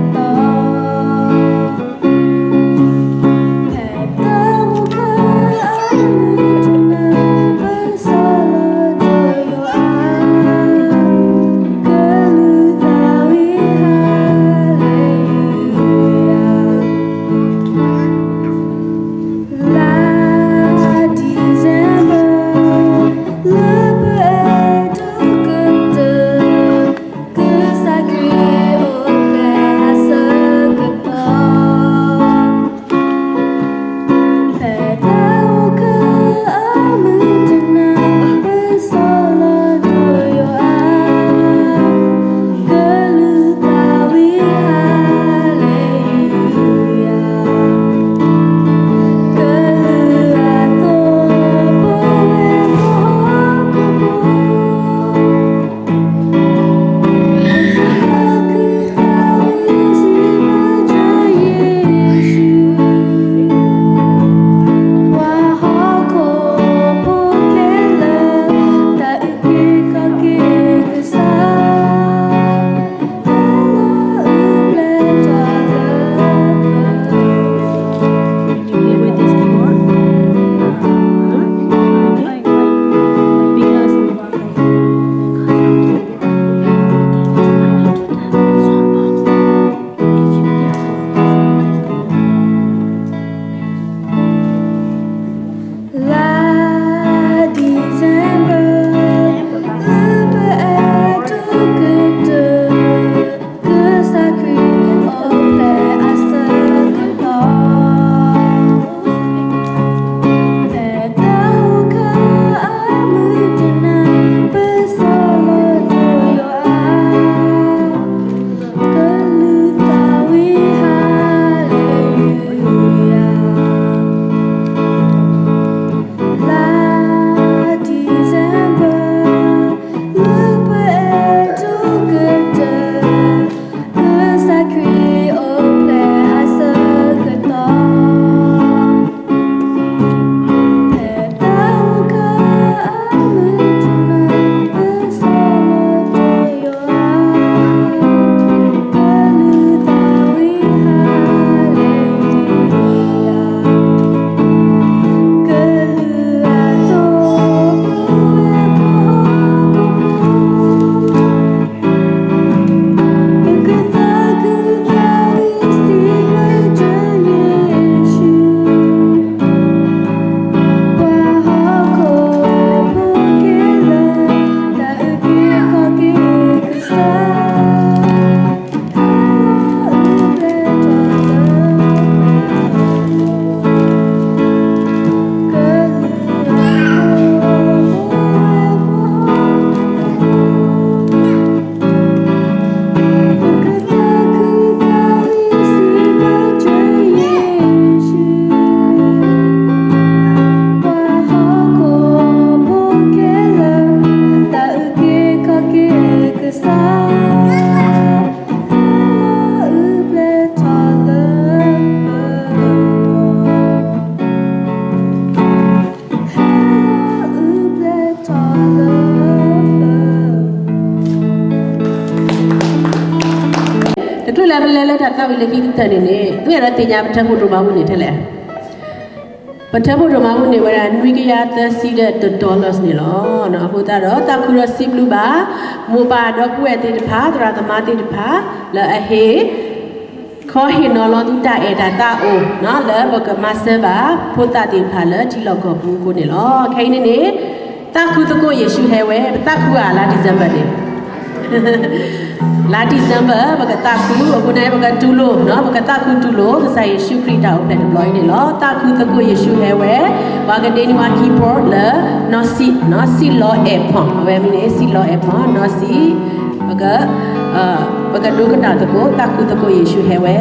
တၢ်သးဝံၣ်လၢခံကတၢၢ်န့ၣ်န့ၣ် သုအဲၣ်ဒိးသ့ၣ်ညါပထၢဖှိၣ်ဒိၣ်မးပူၤန့ၣ်ထဲလဲၣ်. ပထၢဖှိၣ်ဒိၣ်မးပူၤန့ၣ်ဝဲဒၣ် နွံကယၤသၢဆံဒီးတ dollars န့ၣ်လီၤ. အဃိသတးဒီးသးခုဒီးစံးဘျုးဘၣ် မိၢ်ပၢ်ဒီပုၢ်ဝဲၢ်သ့ၣ်တဖၣ် သရၣ်သမါသ့ၣ်တဖၣ် လၢအဟ့ၣ် ခီဟ့ၣ်နီၤလီၤသုတၢ်အဲၣ်တၢ်သးအိၣ် လၢပကမၤစၢၤဘၣ် ဖိသၣ်သ့ၣ်တဖၣ်လၢထံလီၢ်ကီၢ်ပူၤအဃိန့ၣ်လီၤ. ခဲအံၤန့ၣ်န့ၣ် သးခုသကိးယ့ၣ်ၡူးဟဲဝဲ ပသးခုဧါ လါ December န့ၣ် လါ December ပကသးခု အဃိန့ၣ် ပကတူၢ်လိာ် ပကသးခုတူၢ်လိာ် ကစၢ်ယ့ၣ်ၡူးခရံာ်တၢ်အိၣ်ဖျဲၣ်တဘျီအံၤန့ၣ်လီၤ. သးခုသကိးယ့ၣ်ၡူးဟဲဝဲ ပှၤကဒ့န့ၢ်ဝဲ keyboard လၢ နီၢ်စံၣ် နီၢ်စံၣ်လီၤအဲၣ်ဖီၣ် အဝဲမ့ၢ်န့ၣ် စံၣ်လီၤအဲၣ်ဖီၣ် နီၢ်စံၣ် ပက ပကဒိကနၣ်သကိး သးခုသကိးယ့ၣ်ၡူးဟဲဝဲ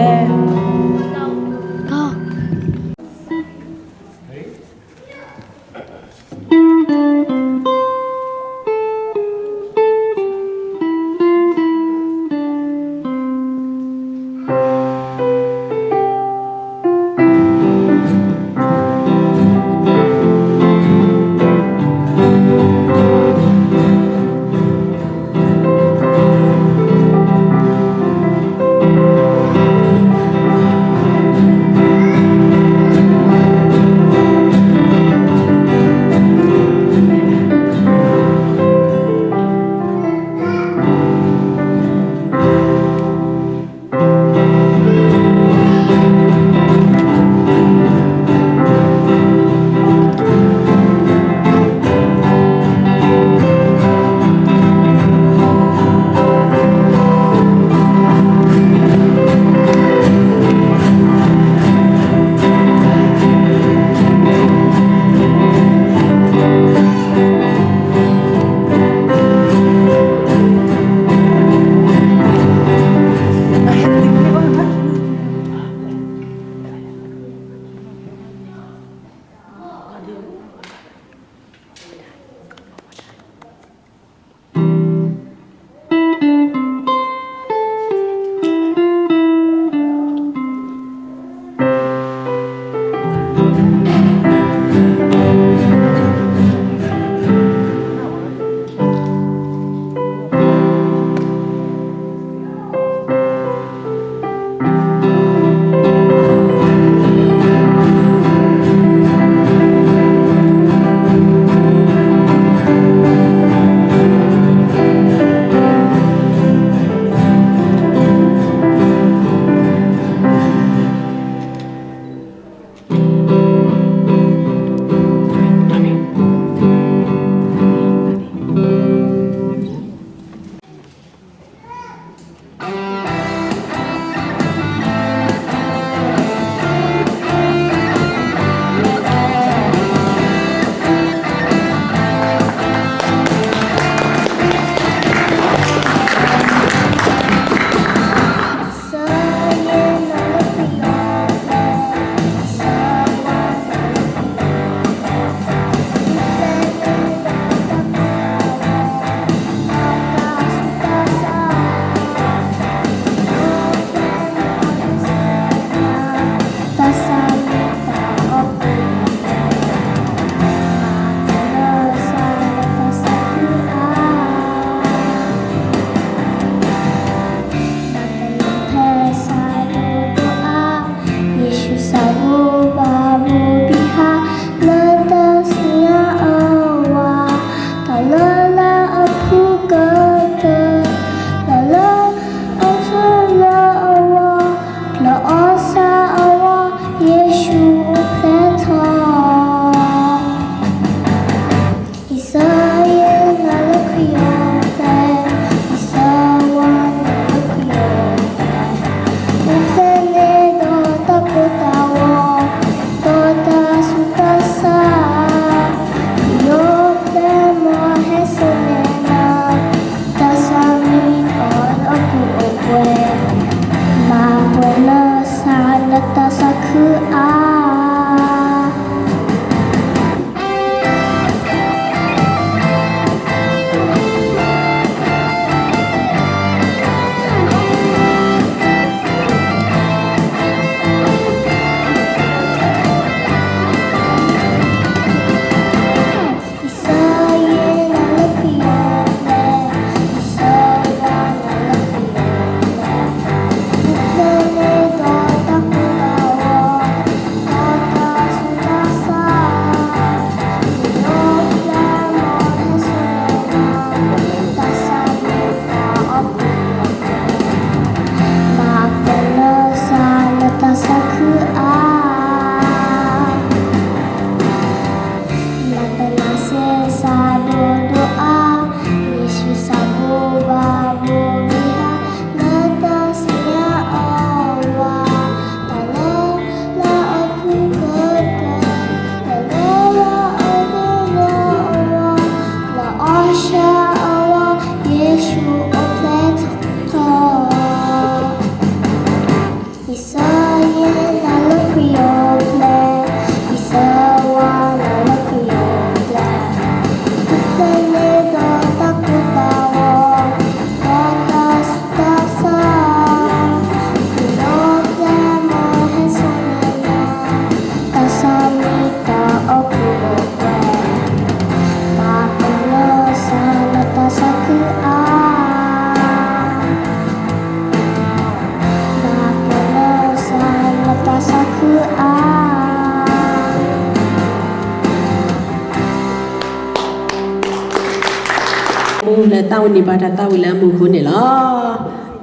သးဝံၣ်န့ၢ်ဘၣ်တၢ်သးဝံၣ်လၢအမူခိၣ်န့ၣ်လီၤ.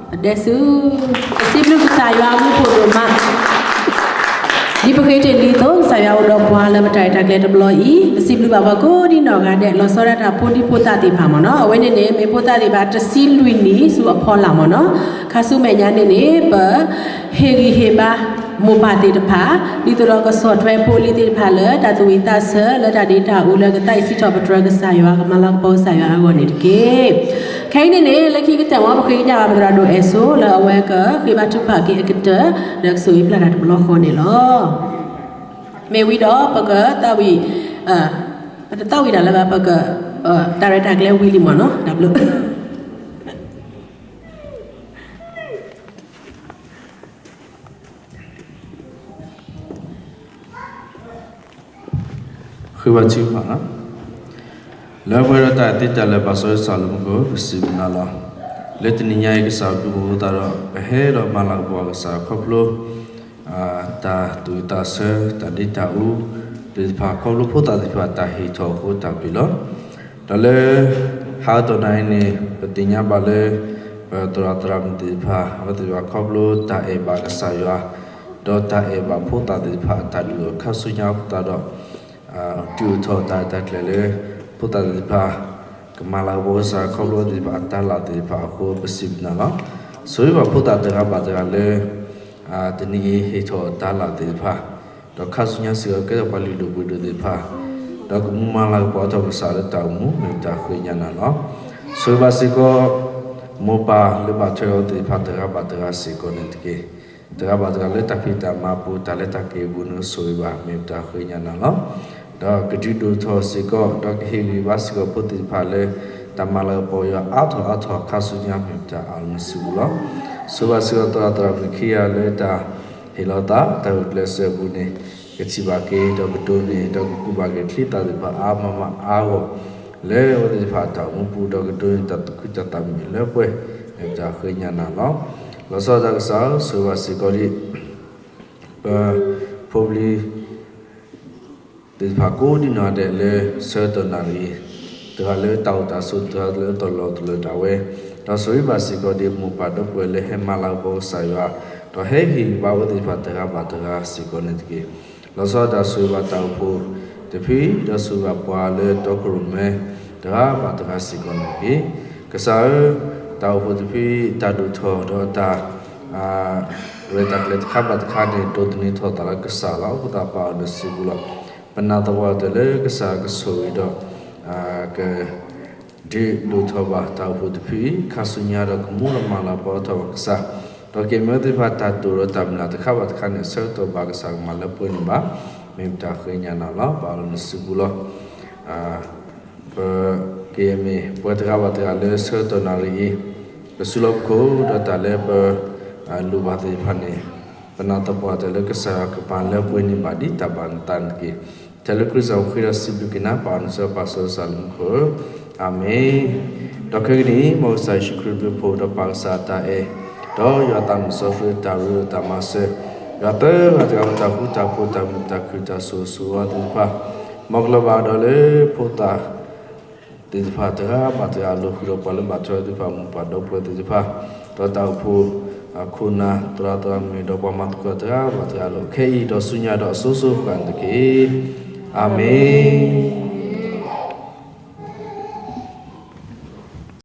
ပတဲဆူ ပစံးဘျုးကစၢ်ယွၤအဘျုးအဖှိၣ်ဒိၣ်မး, ဒ်ပဃ့တ့ၢ်လံအသိး ကစၢ်ယွၤအိၣ်ဒီးပှၤလၢပတၢ်ရဲၣ်တၢ်ကျဲၤတဘျီအံၤ, ပစံးဘျုးဘၣ်ပှၤကိးဒံနီၢ်ဂၤဒဲး လီၤဆီဒၣ်တၢ်ဖိဒံဖိသၣ်သ့ၣ်တဖၣ်မ့ၢ်နီၤ, အဝဲန့ၣ်န့ၣ် မ့ၢ်ဖိသၣ်သ့ၣ်တဖၣ်တဆံလွံၢ်နံၣ်ဆူအဖီလာ်မ့ၢ်နီၤ, ခါဆူမဲာ်ညါန့ၣ်န့ၣ် ပ ဟ့ၣ်ဂံၢ်ဟ့ၣ်ဘါ မိၢ်ပၢ်သ့ၣ်တဖၣ်, ဒ်သိးဒီးကဆီၣ်ထွဲဖိလံၤသ့ၣ်တဖၣ်လၢ တၢ်သူၣ်ဝံၣ်သးဆၢ လၢတၢ်ဒ့တၢ်အူလၢကသးအံၤစံးထီၣ်ပတြၢၤကစၢ်ယွၤ ကမၤလၤကပီၤကစၢ်ယွၤအဂီၢ်န့ၣ်တက့ၢ်. ခဲအံၤန့ၣ်န့ၣ် လၢခံကတၢၢ်မ့ၢ် ပဃ့ကညးဘၣ်ပသရၣ်ဒိၣ်အဲၣ်စိ လၢအဝဲကဃ့ဘါထုကဖၣ်က့ၤအကတၢၢ် လၢကဆိၣ်ဂ့ၤပျၢ်တၢ်တဘျီဃီန့ၣ်လီၤ. မ့ၢ်ဝံၤဒီးပကသးဝံၣ်, ပတသးဝံၣ်တၢ်လၢၤဘၣ် ပက တၢ်ရဲၣ်တၢ်ကျဲၤဝံၤလံမ့ၢ်နီၤ, တၢ်ဘျုး ဃ့ဘါထုကဖၣ်, လၢပှဲၤဒီးတၢ်သ့တၢ်လၢာ်ဘၣ်စီဆှံကစၢ်လၢမူခိၣ် ပစံးဘျုးနၤလီၤ. လၢတနံၤညါအံၤ ကစၢ်ယွၤဘျုးဖှိၣ်သးဒီး ပဟဲဒီးမၤလၤကပီၤကစၢ်ခီဖျိ တၢ်သူၣ်ဝံၣ်သးဆၢ တၢ်ဒ့တၢ်အူ သ့ၣ်တဖၣ် ခီဖျိဖိသၣ်သ့ၣ်တဖၣ် တၢ်ဟ့ၣ်ထီၣ်အဃိတၢ်ဘျုးလီၤ. ဒီးလၢ ဟါအတီၢ်နၤအံၤန့ၣ် ပသ့ၣ်ညါဘၣ်လၢ ပသရၣ်သရၣ်မုၣ်သ့ၣ်တဖၣ် အဝဲသ့ၣ်တဖၣ်ခီဖျိတၢ်အဲၣ်ဘၣ်ကစၢ်ယွၤ ဒီးတၢ်အဲၣ်ဘၣ်ဖိသၣ်သ့ၣ်တဖၣ်အတၢ်ဒုးအီၤ ခါဆူညါအဃိသတးဒီး တုၤအိၣ်ထီၣ်တၢ်ရဲၣ်တၢ်ကျဲၤလၢ ဖိသၣ်သ့ၣ်တဖၣ် ကမၤလၤကပီၤကစၢ်ခီဖျိသ့ၣ်တဖၣ်အတၢ်လၢ်သ့ၣ်တဖၣ်အဃိ ပစံးဘျုးနၤလီၤ. ဆိၣ်ဂ့ၤဘၣ်ဖိသၣ်တဂၤဘၣ်တဂၤလၢ တနံၤအံၤဟ့ၣ်ထီၣ်တၢ်လၢ်သ့ၣ်တဖၣ်, ဒီးခါဆူညါစ့ၢ်ကီး ကဲထီၣ်ပှၤလုၢ်ဒိၣ်ပှ့ၤဒိၣ်သ့ၣ်တဖၣ်, ဒီးကမူမၤလၤကပီၤထီၣ်ကစၢ်လၢတၢ်အိၣ်မူ မ့ၢ်ပတၢ်ဃ့ကညးနၤလီၤ. ဆိၣ်ဂ့ၤဘၣ်စ့ၢ်ကီး မိၢ်ပၢ်လၢဘၣ်ထွဲဒီးသ့ၣ်တဖၣ်တဂၤဘၣ်တဂၤစ့ၢ်ကီးန့ၣ်တက့ၢ်. တဂၤဘၣ်တဂၤလၢတၢ်ဖံးတၢ်မၤအပူၤ တၢ်လဲၤတၢ်က့ၤအပူၤန့ၣ် ဆိၣ်ဂ့ၤဘၣ် မ့ၢ်ပတၢ်ဃ့ကညးနၤလီၤ. ဒီးကဒုးဒိၣ်ထီၣ်စ့ၢ်ကီး ဒီးကဟ့ၣ်ဂံၢ်ဘါစ့ၢ်ကီးဖိသ့ၣ်တဖၣ်လၢ တၢ်မၤလၤကပီၤယွၤအါထီၣ်အါထီၣ်ခါဆူညါ မ့ၢ်ပတၢ်အးလီၤနစုပူၤလီၤ. ဆိၣ်ဂ့ၤဘၣ်စ့ၢ်ကီးသရၣ်သရၣ်မုၣ်ခံဂၤလၢတၢ်ဟ့ၣ်လီၤသး တၢ်ဂုာ်ကျဲးစၢးအပူၤန့ၣ် ကထံၣ်ဘၣ်က့ၤ ဒီးကဒိးန့ၢ် ဒီးကကူးဘၣ်က့ၤချံသၣ်သ့ၣ်တဖၣ်အါမးမးအါဂီၢ် လၢအဝဲသ့ၣ်တဖၣ်အတၢ်အိၣ်မူပူၤ ဒီးကဒိးန့ၢ်တၢ်သူၣ်ခုသးခုမုၢ်လၢပှဲၤ မ့ၢ်ပတၢ်ဃ့ကညးနၤလီၤ. လီၤဆီဒၣ်တၢ်ကစၢ်ဧၢ ဆိၣ်ဂ့ၤဘၣ်စ့ၢ်ကီးဒ် ပဖိပလံၤ သ့ၣ်တဖၣ်ကိးဒံနီၢ်ဂၤဒဲးလၢဆၢကတီၢ်နၣ်ရံၣ်အံၤ, တဂၤလၢတၢ်အိၣ်တၢ်ဆိး တဂၤလၢတၢ်လီၢ်တလၢာ်ဒၣ်ဝဲ, ဒီးဆိၣ်ဂ့ၤဘၣ်စ့ၢ်ကီးဒ်မိၢ်ပၢ်ဒီပုၢ်ဝဲၢ်လၢဟဲမၤလၤကပီၤကစၢ်ယွၤ, ဒီးဟဲဟ့ၣ်ဂံၢ်ဘါဝဲသ့ၣ်တဖၣ်တဂၤဘၣ်တဂၤစ့ၢ်ကီးန့ၣ်တက့ၢ်. လီၤဆီဒၣ်တၢ်ဆိၣ်ဂ့ၤဘၣ်တၢ်အိၣ်ဖှိၣ်တဖုအံၤ ဒီးဆိၣ်ဂ့ၤဘၣ်ပှၤလၢတီခိၣ်ရိၣ်မဲ တဂၤဘၣ်တဂၤစ့ၢ်ကီးန့ၣ်တက့ၢ်. ကစၢ်ဧၢ, တၢ်အိၣ်ဖှိၣ်တဖုအံၤ တၢ်ဒိၣ်ထီၣ်ဒီးတၢ် ရဲၣ်တၢ်ကျဲၤတခါဘၣ်တခါန့ၣ် ဒိးသန့ၤထီၣ်သးလၢကစၢ်လီၤ. အဃိသတးပာ်အီၤနစုပူၤလီၤ. ပနာ်သပှၢ်တၢၢ်လၢကစၢ်ကဆိၣ်ဂ့ၤဒီး က ဒုးဒိၣ်ထီၣ်ဘၣ်တၢ်အိၣ်ဖှိၣ်တဖုအံၤ ခါဆူညါဒီးကမူဒီးမၤလၤကပီၤထီၣ်ဘၣ်ကစၢ်, ဒီးကမၢသ့ၣ်တဖၣ်တၢ်တိာ်ဒီးတၢ်မုၢ်လၢ်တခါဘၣ်တခါန့ၣ် ဆၢကတီၢ်ဘၣ်ကစၢ်ကမၤလၢပှဲၤန့ၣ်ဘၣ်, မ့ၢ်ပတၢ်ဃ့ကညးနၤလီၤ. ပာ်လီၤနစုပူၤလီၤ. ပကမ့ၢ်ပှၤတဂၤဘၣ်တဂၤလၢဆၢကတီၢ်နၣ်ရံၣ်အံၤ ပစုလီၢ်ပခိၣ်ဒီးတၢ်လၢပ လိၣ်ဘၣ်သ့ၣ်တဖၣ်န့ၣ် ပနာ်သပှၢ်တၢၢ်လၢကစၢ်ယွၤကပာ်လၢပှဲၤန့ၢ်ဘၣ်ဒ်တၢ်ဘၣ်နသးန့ၣ်တက့ၢ်. ထဲလၢခရံာ်စၢ်ဃ့ဒီးစံးဘျုးက့ၤနၤ ပာ်အီၤနစုပၢ်စီဆှံလၢမူခိၣ်ဧၢ, အၤမ့ၣ်. ဒီးခဲကနံၣ်အံၤ မ်ကစၢ်ယ့ၣ်ၡူးခရံာ်ဘျုးဖှိၣ်ဒီးပၢ်ကစၢ်အတၢ်အဲၣ်, ဒီးယွၤသးစီဆှံတၢ်ရ့ဒီးတၢ်မၤစၢၤ, ယွၤသၢဂၤတဂၤ ပတၢ်ဃူတၢ်ဖိးတၢ်မုာ်တၢ်ခုၣ်တၢ်စိၤစိၤဝါသ့ၣ်တဖၣ်, မ်ကလီၤဘၣ်ဒီးလၢဖိသၣ် သ့ၣ်တဖၣ်တဂၤဘၣ်တဂၤအလိၤဃုာ်ဒီးပှၤလၢဘၣ်ထွဲသ့ၣ်တဖၣ် မိၢ်ပၢ်ဒီပုၢ်ဝဲၢ်သ့ၣ်တဖၣ်, ဒီးတၢ်အိၣ်ဖှိၣ် ခိၣ်နၢ် သရၣ်သရၣ်မုၣ် ဒီးပှၤမၤသကိးတဂၤဘၣ်တဂၤအလိၤ ခဲအံၤဒီးဆူညါဒီးအစိၤစိၤဃၣ်ဃၣ်န့ၣ်တက့ၢ်. အၤမ့ၣ်.